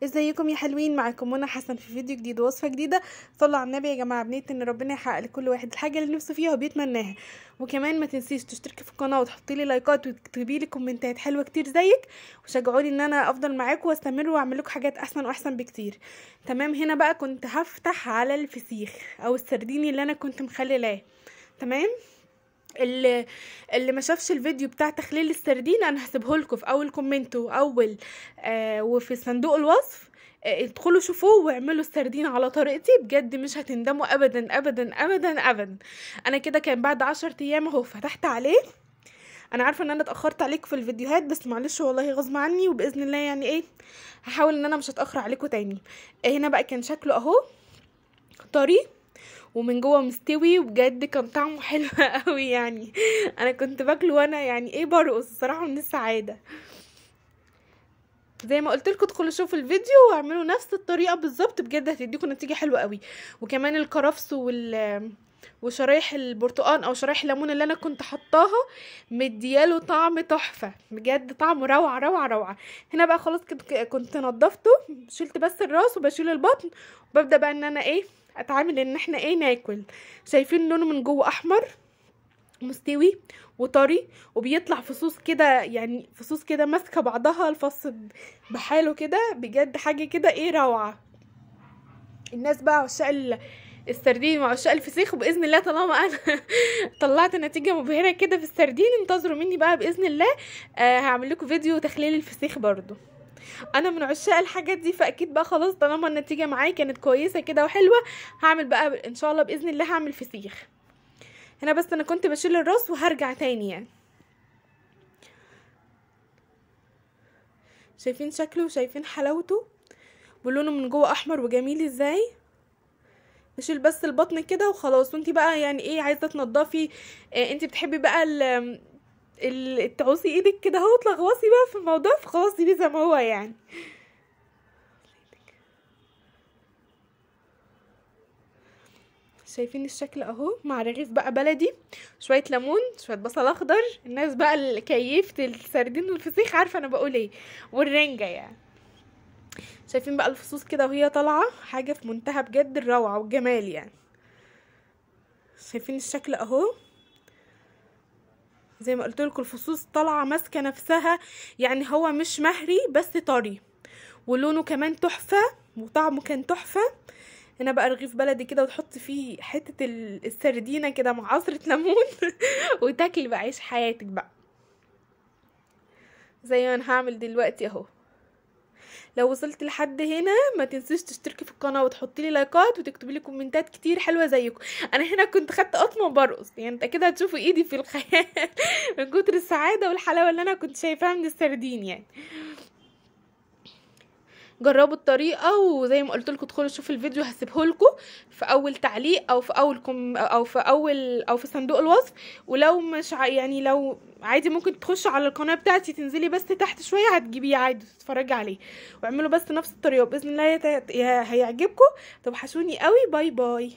ازيكم يا حلوين؟ معاكم منى حسن في فيديو جديد ووصفه جديدة. صلوا على النبي يا جماعة، بنيه ان ربنا يحقق لكل واحد الحاجة اللي نفسه فيها وبيتمناها. وكمان ما تنسيش تشتركي في القناة وتحطي لي لايكات وتكتبي لي كومنتات حلوة كتير زيك، وشجعوني ان انا افضل معاكم واستمر واعمل لكم حاجات احسن واحسن بكتير. تمام، هنا بقى كنت هفتح على الفسيخ او السرديني اللي انا كنت مخللاه. تمام، اللي ما شافش الفيديو بتاع تخليل السردين انا هسيبه لكم في اول comment واول وفي صندوق الوصف، ادخلوا شوفوه واعملوا السردين على طريقتي، بجد مش هتندموا ابدا ابدا ابدا ابدا. انا كده كان بعد 10 ايام اهو فتحت عليه. انا عارفه ان انا اتاخرت عليكم في الفيديوهات، بس معلش والله غصب عني، وباذن الله يعني ايه هحاول ان انا مش هتاخر عليكم تاني. هنا بقى كان شكله اهو طري ومن جوه مستوي، وبجد كان طعمه حلو قوي. يعني انا كنت باكله وانا يعني ايه برقص الصراحة من السعادة. زي ما قلت لكم ادخلوا شوفوا الفيديو واعملوا نفس الطريقة بالظبط، بجد هتديكم نتيجة حلوة قوي. وكمان الكرفس وشرايح البرتقال او شرايح الليمون اللي انا كنت حطاها مدياله طعم تحفة، بجد طعمه روعه روعه روعه. هنا بقى خلاص كنت نضفته، شلت بس الراس وبشيل البطن، وببدا بقى ان انا ايه اتعامل ان احنا ايه ناكل. شايفين لونه من جوه احمر مستوي وطري، وبيطلع فصوص كده، يعني فصوص كده ماسكه بعضها، الفص بحاله كده، بجد حاجة كده ايه روعه. الناس بقى عشاق السردين وعشاق الفسيخ، وباذن الله طالما انا طلعت نتيجة مبهرة كده في السردين انتظروا مني بقى باذن الله هعمل لكم فيديو تخليل الفسيخ برضو. انا من عشاق الحاجات دي، فاكيد بقى خلاص طالما النتيجة معايا كانت كويسة كده وحلوه هعمل بقى ان شاء الله باذن الله هعمل فسيخ. هنا بس انا كنت بشيل الراس وهرجع تاني. يعني شايفين شكله وشايفين حلاوته، ولونه من جوه احمر وجميل ازاي. بشيل بس البطن كده وخلاص. وانتي بقى يعني ايه عايزه تنضفي، انتي بتحبي بقى تعوصي ايدك كده اهو، تلغوصي بقى في الموضوع، فخلاص سيبيه زي ما هو. يعني شايفين الشكل اهو، مع رغيف بقى بلدي، شوية ليمون، شوية بصل اخضر. الناس بقى اللي كيفت السردين والفسيخ عارفه انا بقول ايه، والرنجه. يعني شايفين بقى الفصوص كده وهي طالعه، حاجة في منتهى بجد الروعة والجمال. يعني شايفين الشكل اهو، زي ما قلت لكم الفصوص طالعه ماسكه نفسها، يعني هو مش مهري بس طري، ولونه كمان تحفة وطعمه كان تحفة. هنا بقى رغيف بلدي كده وتحط فيه حتة السردينه كده مع عصره ليمون وتاكلي بقى عيش حياتك بقى زي ما انا هعمل دلوقتي اهو. لو وصلت لحد هنا ما تنسيش تشتركي في القناة وتحطي لي لايكات وتكتبي لي كومنتات كتير حلوة زيكم. انا هنا كنت خدت قطمه وبرقص، يعني انت كده هتشوفوا ايدي في الخيال من كتر السعادة والحلاوه اللي انا كنت شايفاها من السردين. يعني جربوا الطريقة، وزي ما قلت لكم ادخلوا شوفوا الفيديو، هسيبه لكم في اول تعليق او في اول او في اول او في صندوق الوصف. ولو مش يعني لو عادي ممكن تخشوا على القناة بتاعتي، تنزلي بس تحت شوية هتجيبيه عادي تتفرجي عليه، واعملوا بس نفس الطريقة باذن الله هيعجبكم. توحشوني قوي، bye bye.